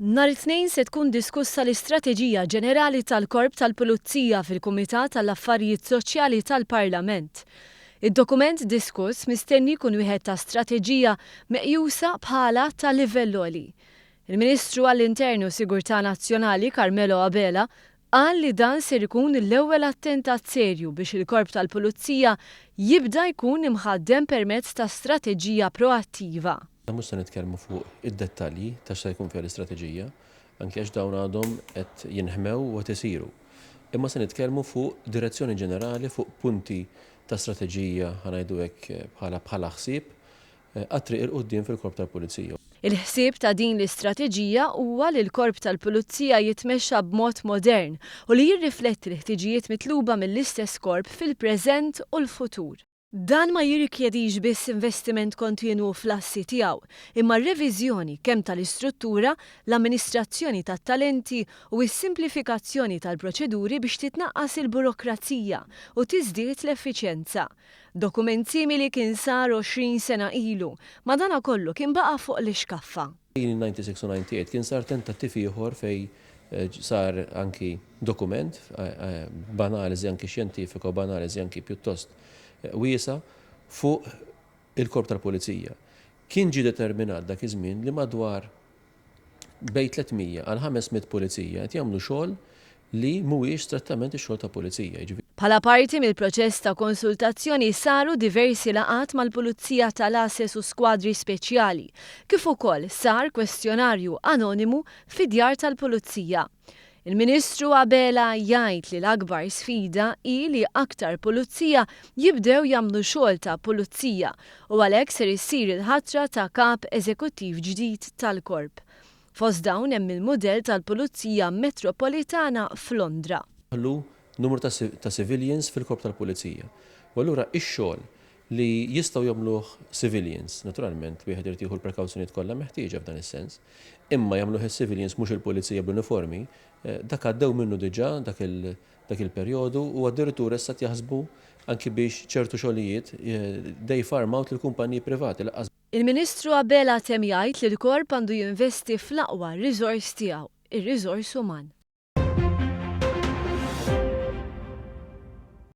Nhar it-Tnejn se tkun diskussa l-istrateġija ġenerali tal-Korp tal-Pulizija fil-Kumitat għall-Affarijiet Soċjali tal-Parlament. Id-dokument diskuss mistenni jkun wieħed ta' strateġija meqjusa bħala ta' livell għoli. Il-Ministru għall-Intern u Sigurtà Nazzjonali Carmelo Abela qal li dan ser ikun l-ewwel attentat serju biex il-Korp tal-Pulizija jibda jkun imħaddem permezz ta' strateġija proattiva. Mhux se nitkellmu fuq id-dettalji ta' x'se jkun fiha l-istrateġija, anki għax dawn għadhom qed jinħmew u qed isiru. Imma se nitkellmu fuq direzzjoni ġenerali, fuq punti ta' strateġija, ħa ngħidu hekk, bħala bħala ħsieb għat-triq 'il quddiem fil-Korp tal-Pulizija. Il-ħsieb ta' din l-istrateġija huwa li l-Korp tal-Pulizija jitmexxa b'mod modern u li jirrifletti l-ħtiġijiet mitluba mill-istess korp fil-preżent u l-futur. Dan ma jirrikjedix biss investiment kontinwu fl-assi tiegħu, imma reviżjoni kemm tal-istruttura, l-amministrazzjoni tat-talenti u s-simplifikazzjoni tal-proċeduri biex titnaqqas il-burokrazija u tiżdied l-effiċjenza. Dokument simili kien sar 20 sena ilu, madankollu kien baqa' fuq l-ixkaffa. Bejn 96 u 98 kien sar tentattiv ieħor fejn sar anki dokument b'analiżi anki xjentifika u b'analiżi anki pjuttost wiesgħa fuq il-Korp tal-Pulizija. Kien ġie determinat dak iż-żmien li madwar bejn 300 għal 500 pulizija qed jagħmlu xogħol li mhuwiex strettament ix-xogħol ta' pulizija. Jiġifieri. Bħala parti mill-proċess ta' konsultazzjoni saru diversi laqgħat mal-Pulizija tal-Għases u skwadri speċjali, kif ukoll sar kwestjonarju anonimu fid-djar tal-Pulizija. Il-Ministru Abela jgħid li l-akbar sfida hi li aktar pulizija jibdew jagħmlu xogħol ta' pulizija u għalhekk ser issir il-ħatra ta' kap eżekuttiv ġdid tal-korp. Fost dawn hemm il-mudell tal-Pulizija Metropolitana f'Londra. Daħlu numru ta' civilians fil-Korp tal-Pulizija. U allura ix-xogħol li jistgħu jagħmluh civilians, naturalment wieħed irid jieħu l-prekawzjonijiet kollha meħtieġa f'dan is-sens, imma jagħmluh is-civilians, mhux il-pulizija bl-uniformi, dak għaddew minnu diġà dak il-perjodu u addirittura issa jaħsbu anki biex ċertu xogħlijiet they farm out lill-kumpaniji privati lanqas. Il-Ministru Abela temm jgħid li l-korp għandu jinvesti fl-aqwa riżors tiegħu, ir-riżors uman.